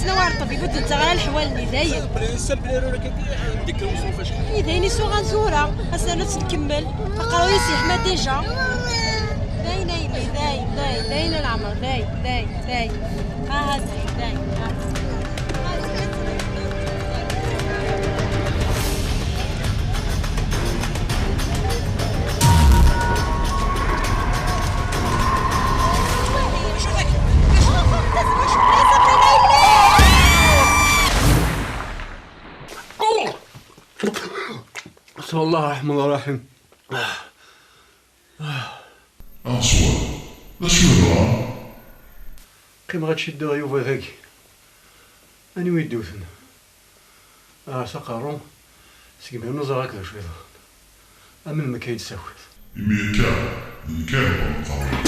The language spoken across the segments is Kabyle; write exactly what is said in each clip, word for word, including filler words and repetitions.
Newwar ṭṭbib ur d-nettaɣ ara leḥwal-nni, dayen. Dayen isuɣan tura, ass-a ad tt-nkemmel. Aqerruy-is yeḥma déjà. Dayen a yelli, dayen, dayen, dayen a leɛmer, dayen, dayen, dayen. Aha, dayen, dayen, aha. بسم الله الرحمن الرحيم. Answer. D acu yeḍran? Qqimeɣ ad ciddeɣ Yuba dagi. Anwa i d-iwten? Ah, s aqerru, segmi ur ẓriɣ akk d acu yeḍran. Am lmek ay d-tessakleḍ. Imir kan, d nekk ay iḍebren aqerru.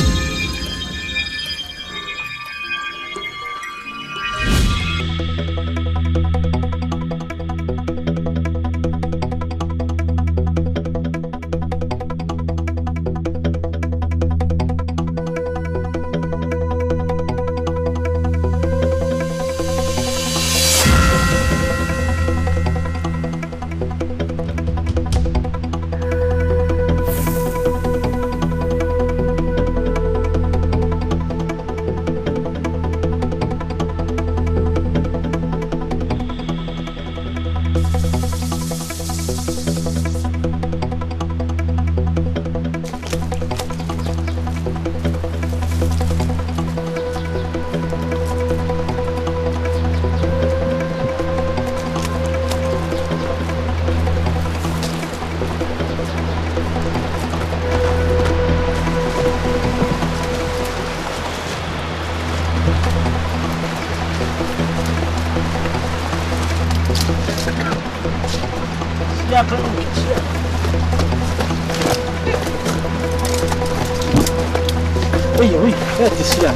Oui, oui, هات السلاح.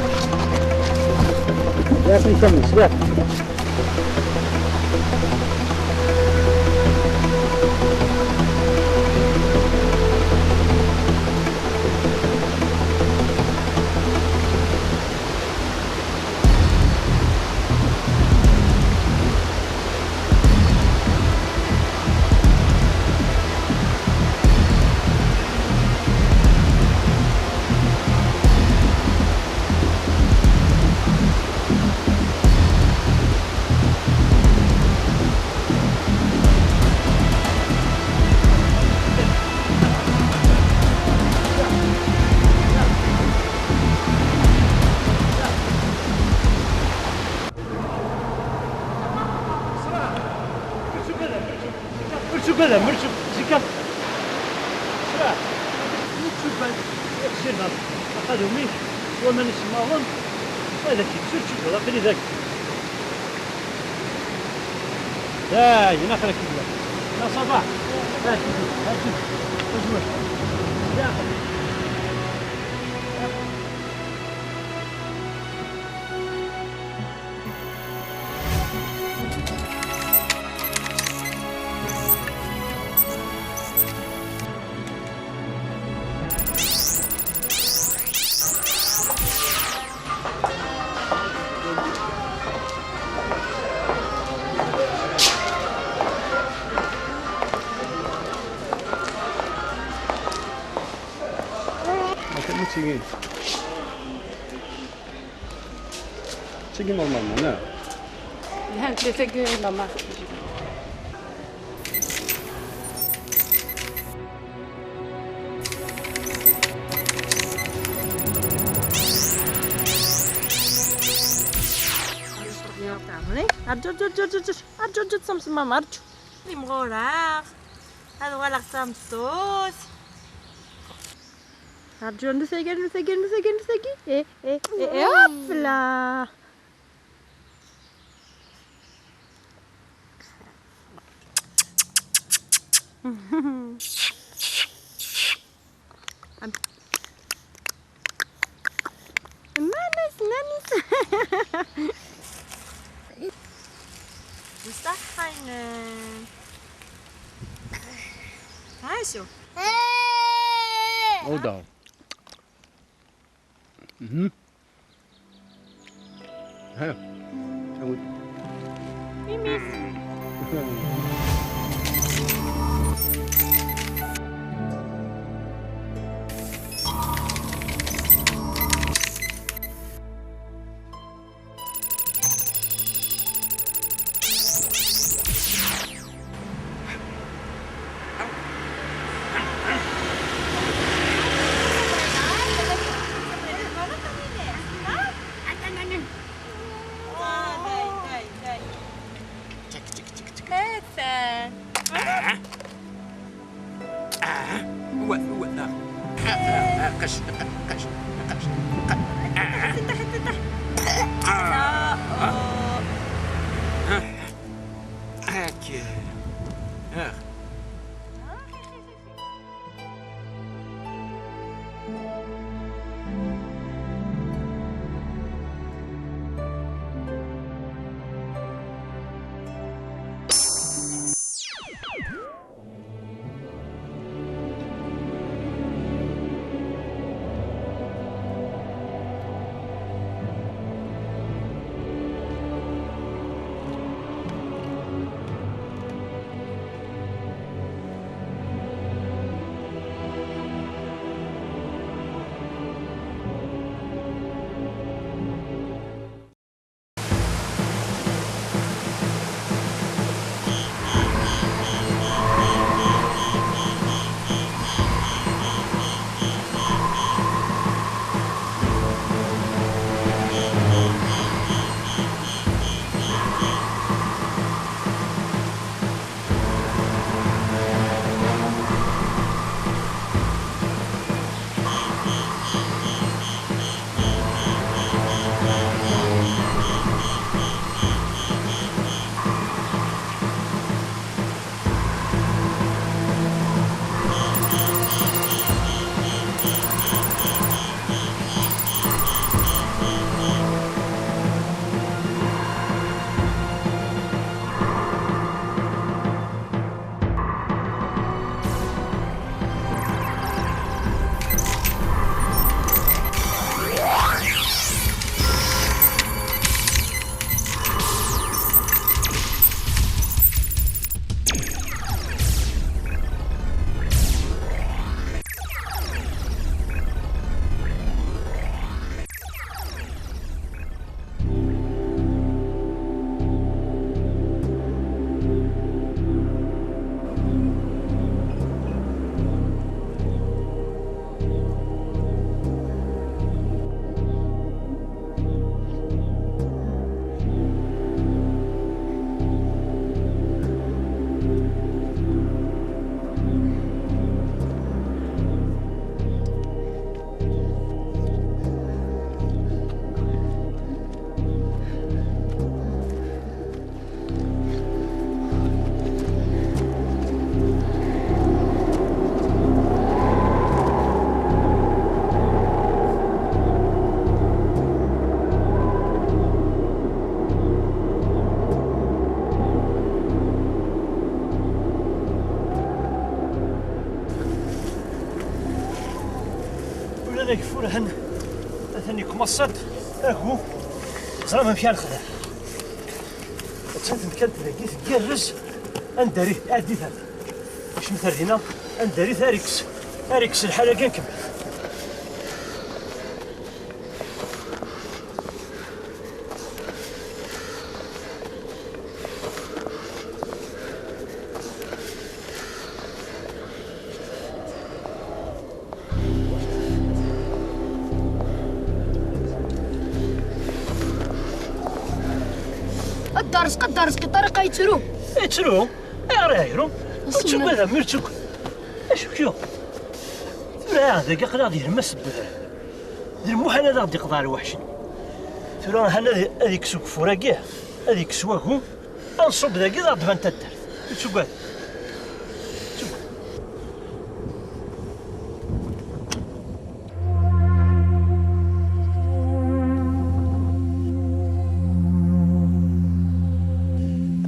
يعطيك السلاح. Ur ttugad, ur ttugad, ur ttugad. Ur ttugad. Ur ttugad. Ur ttugad. Aqadum-ik, waman isemmaḍen, ad ak-yekkes, ur ttugad, aql-i dagi. Dayen, aql-ak-id. Ya صباح. هاتي، هاتي. أزواج. يا أخي. ما كان متسيين. تيجي نورمالمون، لا. لا، انت تيجي نورمال. أرجو، أرجو، أرجو، أرجو، أرجو، أرجو، تسمسم، ماما، أرجو. لي مغورة. هذا هو الأقسام الصوت. أرجو، نسيقي، نسيقي، نسيقي، نسيقي. إيه، إيه، إيه، إيه، هوبلا. Manis, manis. بصح ين-، عاشو. Hold on. Mhm. ها. عاود. Atan. Ah. Ah. Wa, wa, ah. Ah, ah, ah, qec, qec, qec, qec. Ah. Ah. Ah. Akka. Ah. Ula d ageffur han atan yekmaṣ-d agu. Ẓram amek ara nexdem. Attan temkalt dagi tgerrez. Anda ara iɛeddi tala? Kecmet ar dinna, anda ara t-, ara ikkes, ara ikkes lḥal-agi ad nkemmel. Dda Rezq, a Dda Rezq, Ṭariq-a yettru. Yettru? Ayɣer yettru? Ur ttagad a mmi, ur ttagad. Acu k-yuɣ? Tura dagi aql-aɣ di lemmas n wedrar. D lmuḥal ad aɣ-d-iqḍeɛ lweḥc-nni. Tura ahan ad, ad ikkes ugeffur-agi, ad ikkes wagu. Anṣub dagi d aɣ-d-ban taddart. Ur ttugad. Ur ttugad.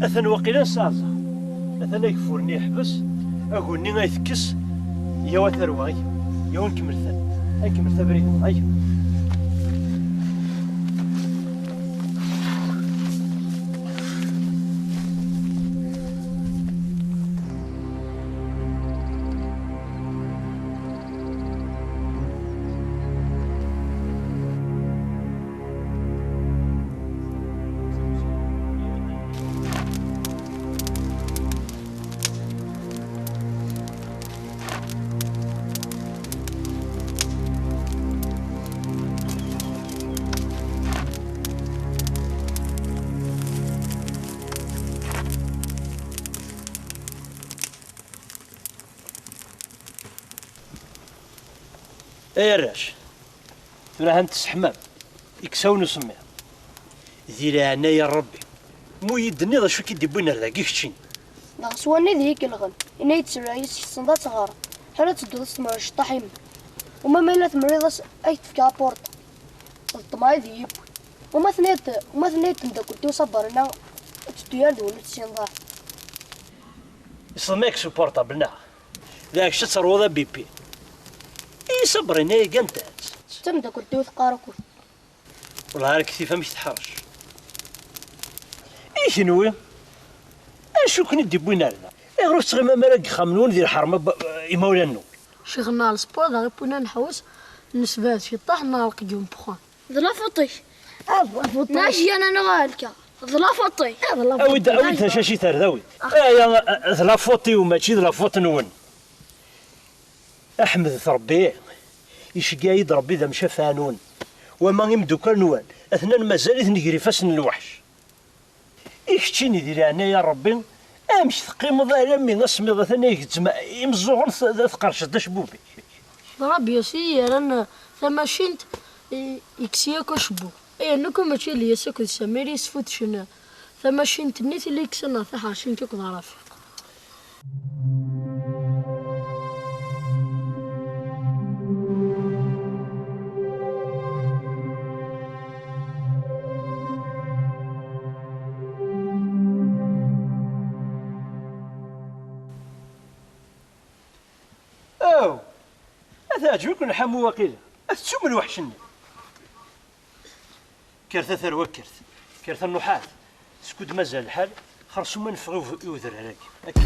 Atan waqila nesɛa zzher. Atan ageffur-nni yeḥbes, agu-nni ay tekkes, yaw a tarwa, ay, yaw ad nkemmel ta-, ad nkemmel abrid-nneɣ, ay. Ay arrac, tura han tesseḥmam, iksawen usemmiḍ. Di leɛnaya n Ṛebbi, mu yi-d-tenniḍ acu k-id-iwwin ar dagi keččini? Neɣ s wanna i d iyi-kellɣen, yenna-yi-d tura yis-k tessneḍ ad teɣreḍ, ḥala ad tedduḍ ad s-temreḍ ceṭṭaḥ-im. Uma ma yella temriḍ-as ad k-tefk apurṭa, d ṭṭmeɛ i d iyi-yewwin. Uma tenna-d, uma tenna-d temdakkelt-iw Sabrina, ad teddu ar d win ur tessineḍ ara. Isḍem-ak s uportabl, neɣ? D acu ad terwuḍ a Bipi? I Sabrina-agi anta-tt? D tamdakkelt-iw teqqar akked. Wellah ar kktif amek teḥrec. I kenwi? Acu ken-id-iwwin ar da? Ayɣer ur tettɣimam ara deg yexxamen-nwen di lḥerma n imawlan-nwen? Ccix-nneɣ lesport, d aɣ-iwwin ad nḥewwes, nesbehd ciṭṭaḥ, neɣleq deg umeqqran. D la faute-ik. Ah, d la faute-ik. Nac yana nuɣal ka. D la faute-ik. Ah, d la faute-ik. Awi-d, awi-d tacacit ar da, awi-d. Ah. Aya, d la faute-iw, mačči d la faute-nwen. Ḥemdet Ṛebbi, iceggeɛ-iyi-d Ṛebbi d amcafeɛ-nwen. Wama imeddukal-nwen, atnan mazal-iten ger ifassen n lweḥc. I keččini, di leɛnaya n Ṛebbi, amek teqqimeḍ alammi asemmiḍ atan ay gezzem imeẓẓuɣen, t-, tqerrceḍ-d acebbub-ik? D Ṛebbi-as i yi-yerran tamacint, i-, yekkes-iyi akk acebbub. Yerna akk mačči Lyas akked Samir i yesfutcen tamacint-nni, tili yekksen ɣer taḥercint akked Rafiq. Aw! Ad teɛǧeb-iken lḥamu waqila. Ad tettum lweḥc-nni. Kkret a tarwa, kkret. Kkret a nnuḥat. Skud mazal lḥal, xersum ad neffeɣ i u-, i udrar-agi. Akka.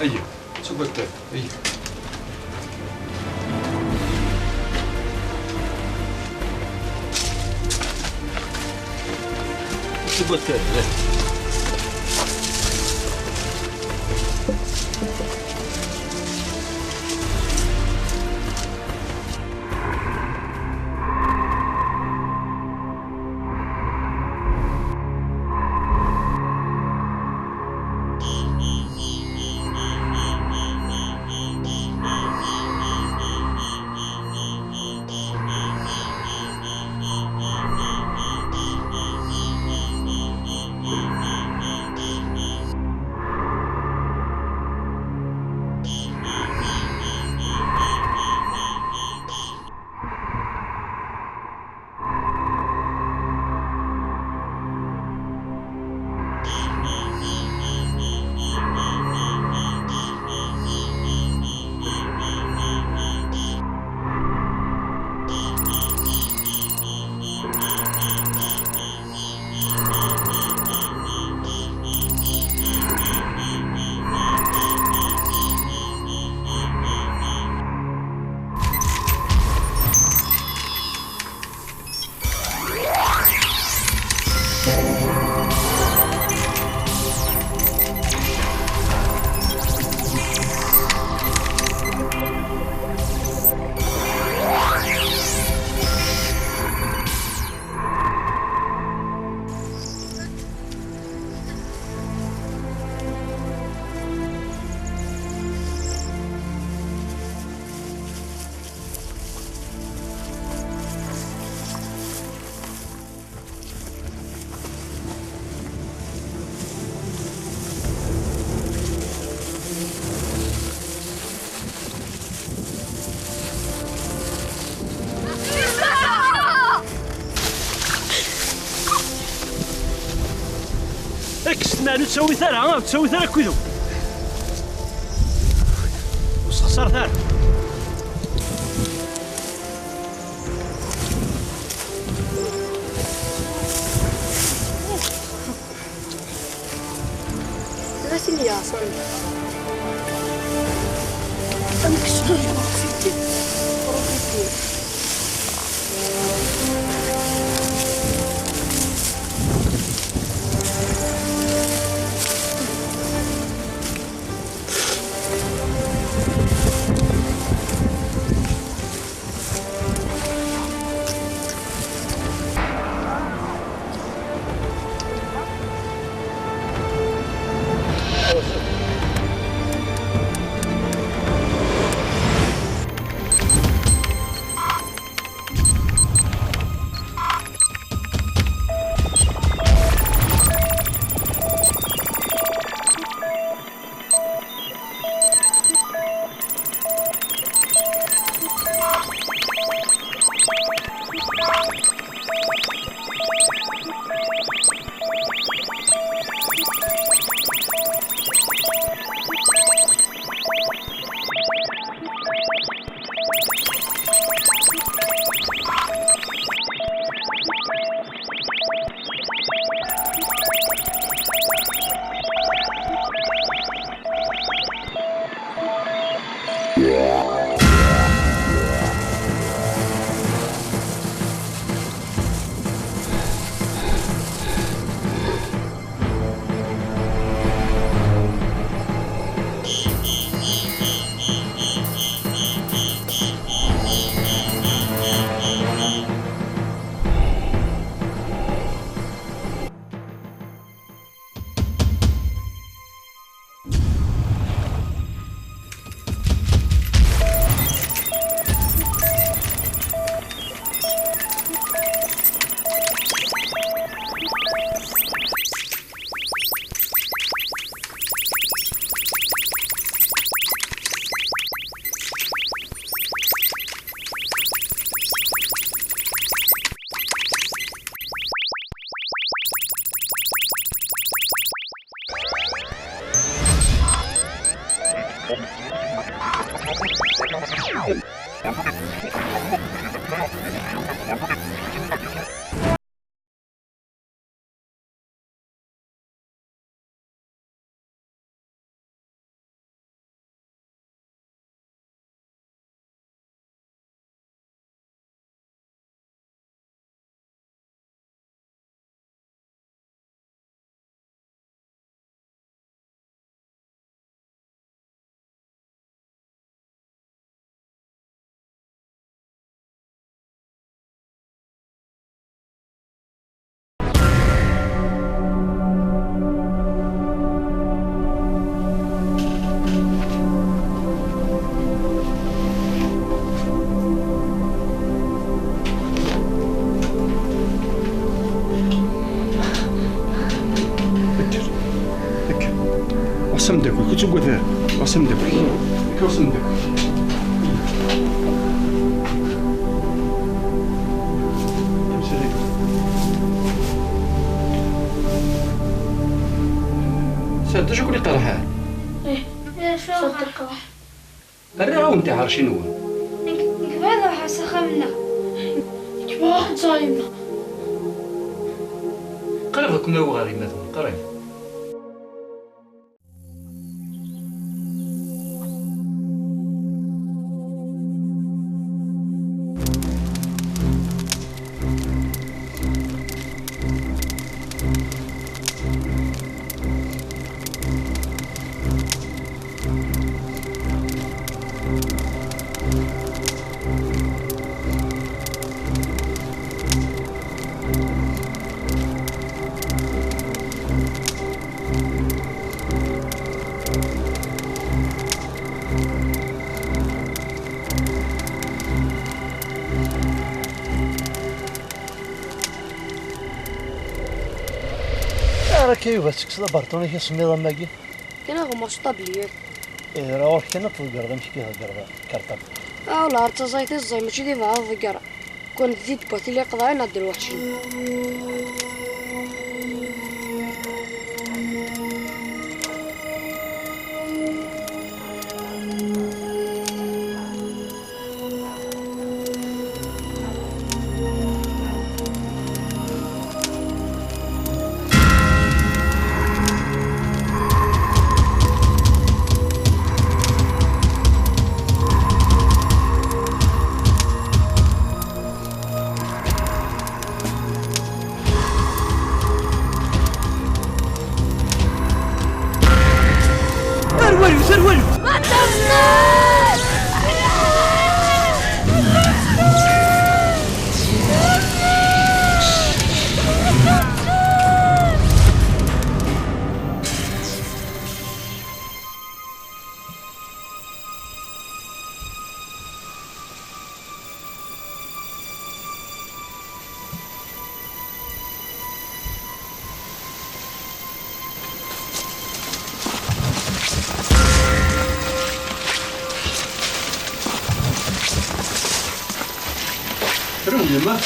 Ayya, ttugad kan, ayya. Ttugad kan, ayya. Ur ttawit ara, ur ttawit ara akk idum. Ur sxeṣret ara. Tella tin yeɛṣan. Amek s-, Kker, kker. Ɣas ameddakel, ur ttagad ara. Ɣas ameddakel. Kker, ɣas ameddakel. Sɛedda acu ken-iqerḥen? Ih, ih, acu iqerḥen? Rriɣ-awen tiḥerci-nwen. Nekk, nekk bɣiɣ ad ruḥeɣ s axxam-nneɣ. Nekk bɣiɣ ad ẓreɣ yemma. Qrib ad ken-awiɣ ɣer yemma-twen, qrib. Ar akka, Yuba, tekkseḍ abarṭun-ik asemmiḍ am wagi? Kan aɣemmas ṭabliyat. Ira ɣur-k kan ad tḍeggreḍ amek i k-iḍegger karṭabl. Ah, wala ar d taẓayt i ẓẓay, mačči d ibeɛɛa ad ḍegger. Kwan d tidbwatin i qeḍɛen ad d-lweḥcen. Rewlem, ah.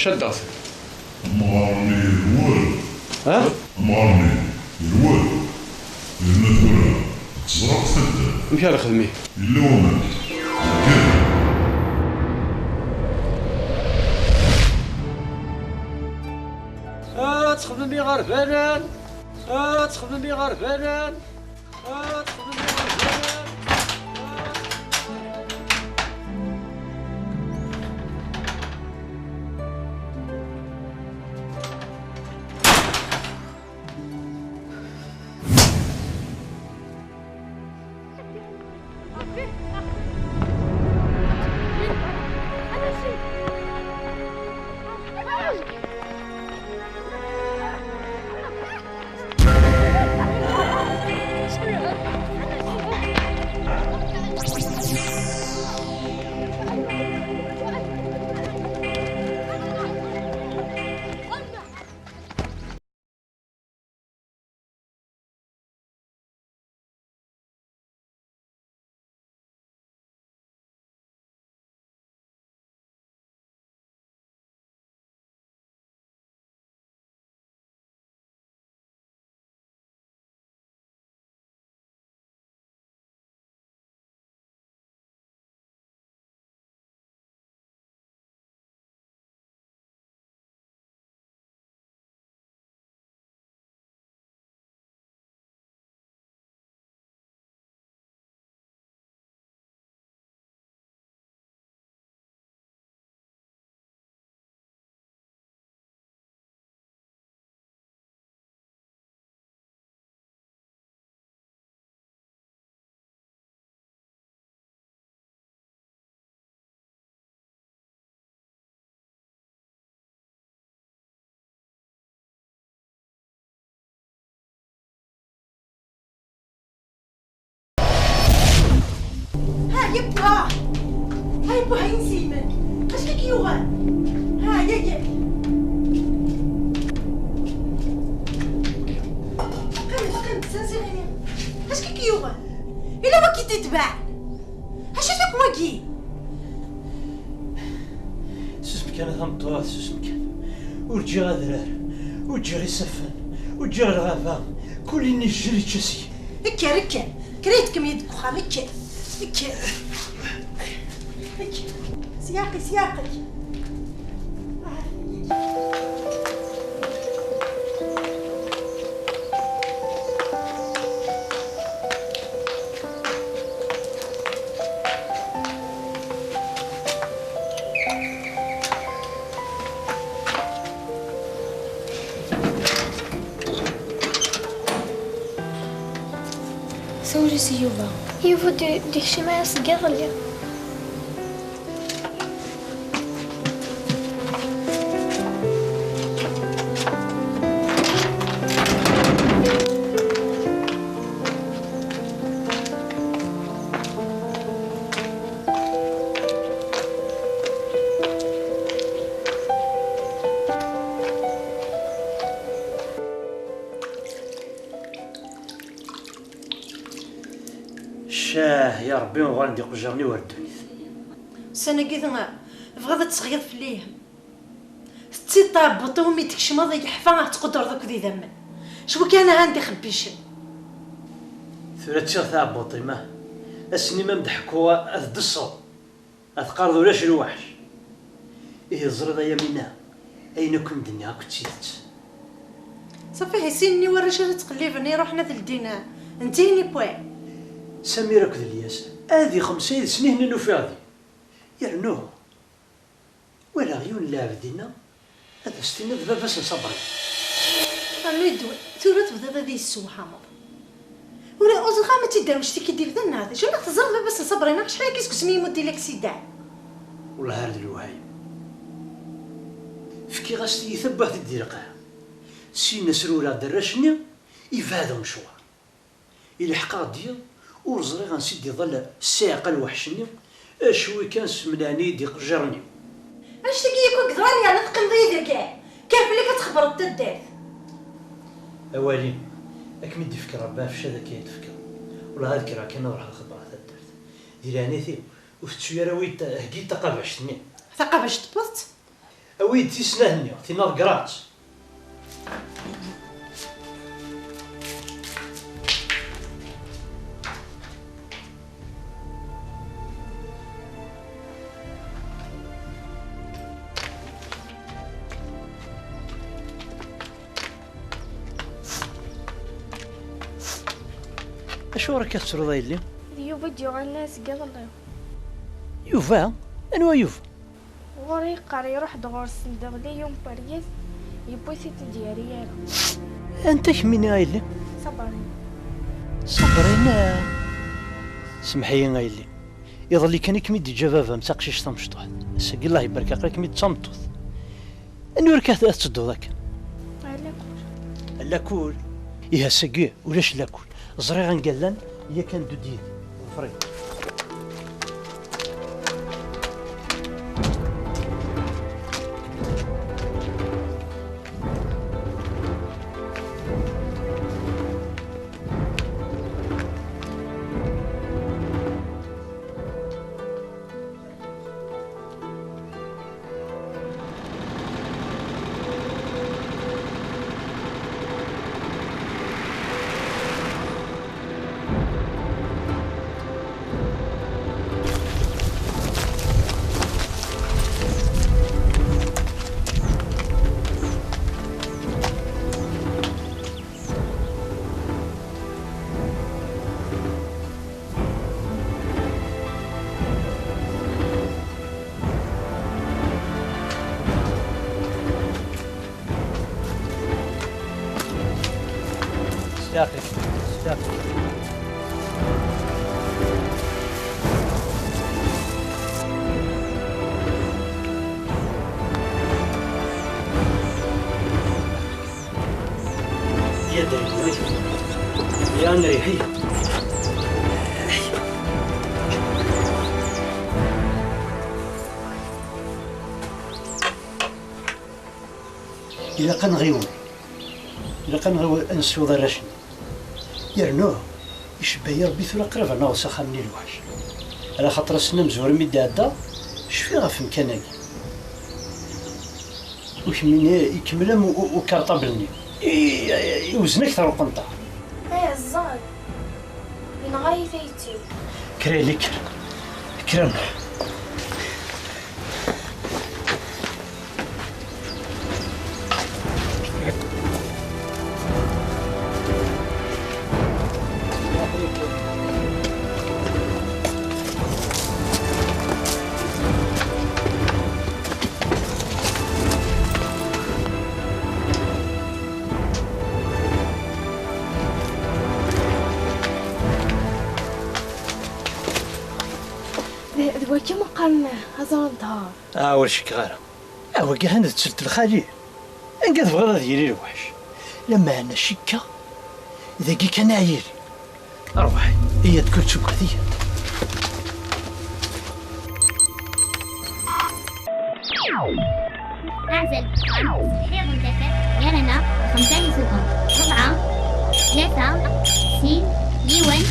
Caddeɣ-t. Amɣar-nni yerwel. Ha? Amɣar-nni yerwel. Yerna tura ttẓerreɣ taddart. Amek ara xedmeɣ? Yella wamek. Deggan. Ad txedmem iɣerbanen! Ad txedmem iɣerbanen! Ad txedmem iɣerbanen! Ha, yewwa! Ha, yewwa, ha, insi iman. Acu i k-yuɣen? Ha, ya, ya. Qqim, qqim, sens iɣimi. Acu i k-yuɣen? Ila wagi d-itbeɛ. Acu-t akk wagi? Susem kan a tameṭṭut, susem kan. Ur ǧǧiɣ adrar, ur ǧǧiɣ isaffen, ur ǧǧiɣ lɣaba, kul inijjel ičča seg-i. Kker, kker, kker ad kem-yid deg uxxam, kker, kker. Kker. Syaqi, syaqi. Sawel-as i Yuba. Yuba d-, d-ikcem aya seg iḍelli. Ccah, ya Ṛebbi, uɣalen-d iqejjaṛen-iw ar ddunit. Ussan-agi tebɣiḍ ad tesseɣyiḍ fell-i? Tetti tɛebbuḍt-iw mi d-tkecmeḍ i yeḥfa ad tqudreḍ akked idammen. Cwi kan ahan d ixebbicen. Tura ttiɣ tɛebbuḍt-im, ah. Ass-nni ma m-d-ḥkuɣ ad d-tesseḍ. Ad teqqareḍ ulac lweḥc. Ihi teẓriḍ a Yamina, ayen akk i m-d-nniɣ akk d tidet. Safi, hi sin-nni warrac ara ttqelliben iruḥen ad ldin, n tin i pwan. Samir akked Lyas ad ixemsa yid-sen i hnin ufiɣ din. Yernu walaɣ yiwen n lɛebd dinna ad as-tiniḍ d baba-s n Sabri. A Ludwi, tura tebdiḍ ad iyi-tessewhameḍ. Ur, ur ẓriɣ ma d tiderwect i k-id-ibdan neɣ d acu. Neɣ teẓriḍ baba-s n Sabri neɣ acḥal akka seg wasmi i yemmut di laksida? Wellah ar d lewhayem. Fkiɣ-as tiyita n waḥed i d-ilqan. Syin asrureɣ-d arrac-nni, yebɛed umecwar. Ilḥeq-aɣ-d yiḍ, ur ẓriɣ ansi d-iḍal ssiɛqa lweḥc-nni, acwi kan semlan-iyi-d iqejjiren-iw. Annect-agi yakk i yeḍran yerna teqqimeḍ-iyi d rrgam. Kker fell-ak ad txebbreḍ taddart. Awal-im, ad kem-id-ifk Rebbi ɣef ccada akka i d-tefkiḍ. Wellah ad kkreɣ kan ad ruḥeɣ ad xebbreɣ taddart. Di leɛnayt-im, ur tettu ara wi heggi-d taqabact-nni. Taqabact tewweḍ-tt? Awi-d tisnat-nni, tinna ḍeggreɣ-tt. Acuɣer akka tettruḍ a yelli? D Yuba i d-yuɣalen seg iḍelli. Yuba? Anwa Yuba? Ɣur-i yeqqar iruḥ-d ɣur-sen iḍelli yiwen n weryaz, yewwi-t-id ur d-yerri ara. Anta kemmini a yelli? Sabrin. Sabrin, eh, semmeḥ-iyi a yelli. Iḍelli kan i kem-id-iǧǧa baba-m d taqcict tamecṭuḥt. Ass-agi Allah ibarek aql-ikem-id d tameṭṭut. Anwa akka ad tedduḍ akka? Ar lakul. Ar lakul? Ihi ass-agi ulac lakul. Ẓriɣ anga llan, yakan ddu-d yid-i. Ḍfer-iyi. Sdaxel, sdaxel. يا دري، يا نري، هي. Ilaq ad nɣiwel. Ilaq ad nɣiwel ad nessiweḍ arrac-nni. Yernu, icebba-yi Rebbi tura qrib ad naweḍ s axxam-nni lweḥc. Ala xaṭer ass-nni amezwaru mi d-iɛedda, cfiɣ ɣef umkan-agi. Ukemmini ikemmel am u-, u-, ukarṭabl-nni. I-, i-, iwzen akter uqenṭar. Ay, ẓẓay. Yenɣa-yi tayet-iw. Kker a yelli, kker. Kker a nruḥ. D, d wagi ma qqaren aẓar n ddhar. Ah, ur cikkeɣ ara. Ah, wagi han d ttelt lxali. Anga tebɣiḍ ad yili lweḥc? Lameɛna cikkeɣ dagi kan ad yili. Rbeḥ, iyyat kul tugad, iyyat. أعزل عن صحيح الدفع يرنا خمسة يسوقهم أربعة ثلاثة سين يون.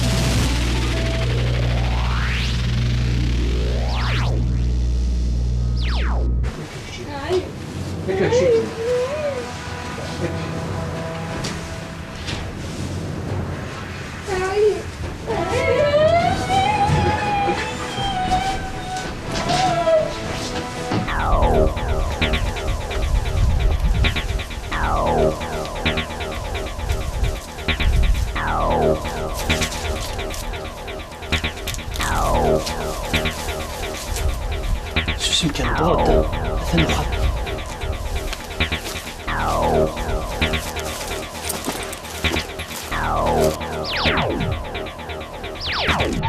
Akken kan tewweḍ-d, atan uxxam.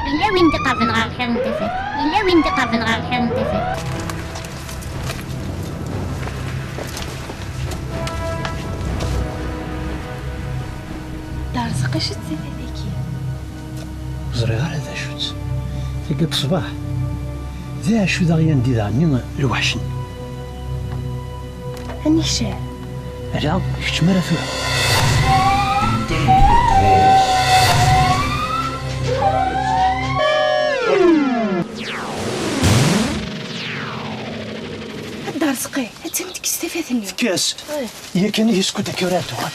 Yella win d-iqerben ɣer lḥir n tafat. Yella win d-iqerben ɣer lḥir n tafat. Dda Rrezq, acu-tt tafat-agi? Ur ẓriɣ ara d acu-tt. Tagi n ṣṣbeḥ, d aɛeccu daɣ yandi daɣen lweḥc-nni. Ad nekcem. Ala, keččem ara tura. A Dda Rrezq, attan tekkes tafat-nni. Tekkes? Ih. Yakan ihi skud akka ur ad tuɣal.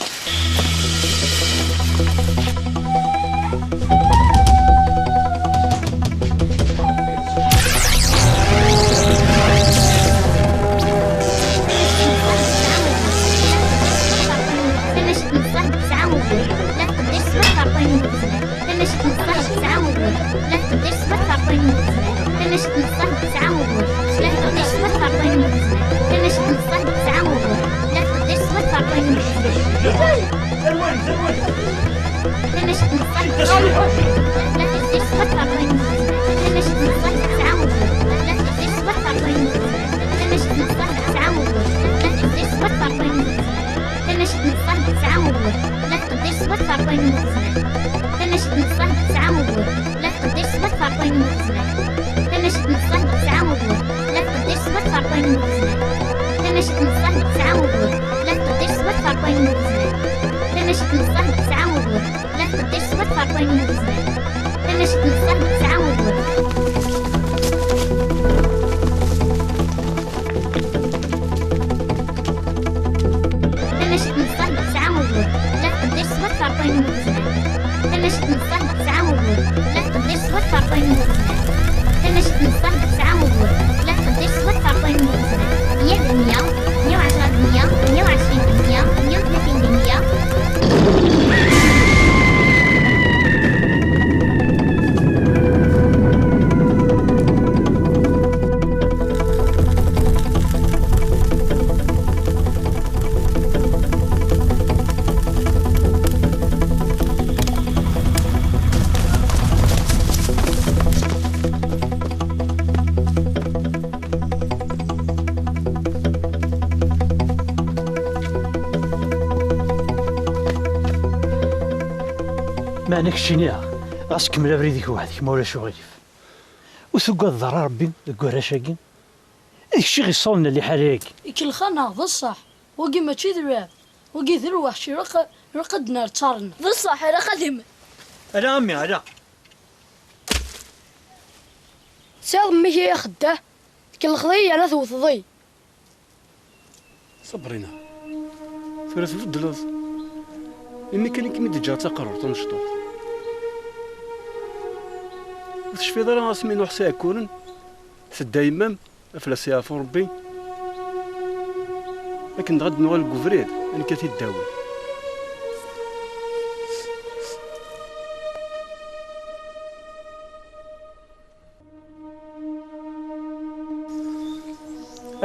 Tamacint n ṣṣeḥ tesɛa ugur. La tqeddac s wat ferṭin n ugezmar. Tamacint n ṣṣeḥ tesɛa ugur. La tqeddac s wat ferṭin n ugezmar. Tamacint n ṣṣeḥ tesɛa ugur. La tqeddac s wat ferṭin n ugezmar. Tamacint n ṣṣeḥ tesɛa ugur. La tqeddac s wat ferṭin n ugezmar. Tamacint n ṣṣeḥ tesɛa ugur. La tqeddac s wat ferṭin n ugezmar. Tamacint n ṣṣeḥ tesɛa ugur. La tqeddac s wat ferṭin n ugezmar. Tamacint n ṣṣeḥ tesɛa ugur. La tqeddac s wat ferṭin n ugezmar. Tamacint n ṣṣeḥ tesɛa ugur. La tqeddac s wat ferṭin n ugezmar. Tamacint n ṣṣeḥ tesɛa ugur. La tqeddac s wat ferṭin n ugezmar. Tamacint n ṣṣeḥ tesɛa ugur. La tqeddac s wat ferṭin n ugezmar. Tamacint n ṣṣeḥ tesɛa ugur. La tqeddac s wat ferṭin n ugezmar. Tamacint n ṣṣeḥ tesɛa ugur. La tqeddac s wat ferṭin n ugezmar. Tamacint n ṣṣeḥ tesɛa ugur. Tamacint n ṣṣeḥ tesɛa ugur. La tqeddac s wat ferṭin n ugezmar. Tamacint n ṣṣeḥ tesɛa ugur. La tqeddac s wat ferṭin n ugezmar. Tamacint n ṣṣeḥ tesɛa ugur. La tqeddac s wat ferṭin n ugezmar. Meyya d meyya, meyya u ɛecṛa d meyya, meyya u ɛecṛin d meyya, meyya u tlatin d meyya. Meɛna keččini, ɣas kemmel abrid-ik weḥd-k, ma ulac uɣilif. Ur tugadeḍ ara Rebbi deg warrac-agi? D kečč i ɣ-iṣawlen liḥala-agi. Ikellex-aneɣ, d ṣṣeḥ. Wagi mačči d lɛeb. Wagi d lweḥc, ilaq, ilaq ad d-nerr ttarna. D ṣṣeḥ, ilaq ad im- Ala a mmi, ala. Tesɛiḍ mmi-k ay axeddah? Tkellxeḍ-iyi yerna tewteḍ-iyi. Sabrina, tura tbeddleḍ. Imi kan i kem-id-ǧǧiɣ d taqerruṛt tamecṭuḥt. Ur tecfiḍ ara asmi Nuḥ s Iɛekkuren tedda yemma-m? Afella-s yeɛfu Rebbi. Akken dɣa ad d-nuɣal deg ubrid, ad nekkat i ddawi.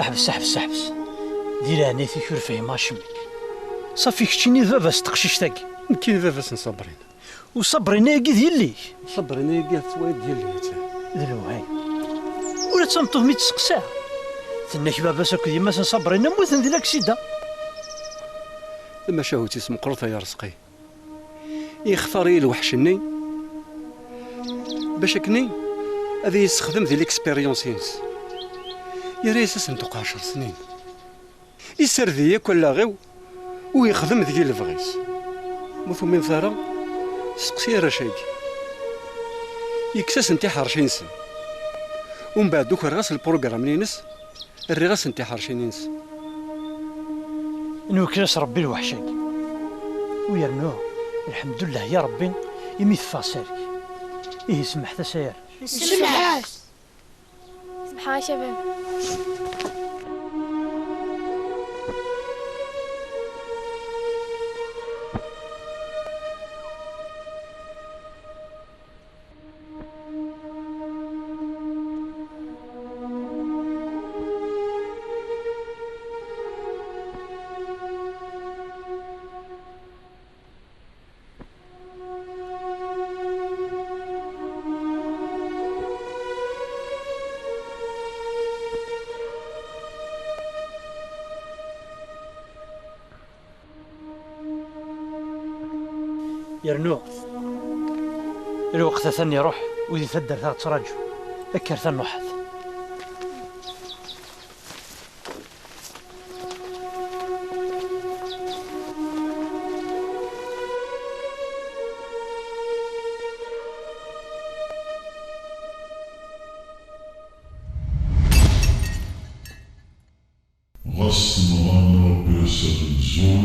Ḥbes, ḥbes, ḥbes. Di leɛnayt-ik ur fhimeɣ acemma. Ṣafi keččini d baba-s n teqcict-agi. Nekkini d baba-s n Sabrina. U Sabrina-agi d yelli-k? Sabrina-agi tettwali d yelli-k. D lewhayem. Ula d tameṭṭut mi tt-testeqsa, tenna-k baba-s akked yemma-s n Sabrina mmuten di laksida. Tamacahut-is meqqret ay Arezqi. Yextar-iyi lweḥc-nni bac akken ad iyi-yessexdem di l'expérience-ines. Yerra-yas asenduq ɛecṛ snin. Iserd-iyi akk allaɣ-iw u yexdem deg-i lebɣi-s. Ma tumineḍ ara, steqsi arrac-agi. Yekkes-asen tiḥerci-nsen. Umbeɛd ukreɣ-as lprugram-nni-ines, rriɣ-asen tiḥerci-nni-nsen. Nwekkes-as Rebbi lweḥc-agi. U yernu, lḥemdullah ya Rebbi, imi teffeɣ s ark. Ihi semḥet-as ay arrac. Semḥet! Semḥeɣ-ak a baba. Yernu lweqt atan iruḥ, udi taddart aɣ-ttṛaǧu. Kker tanuḥet. Ɣas nɣan Rebbi-as amenzu,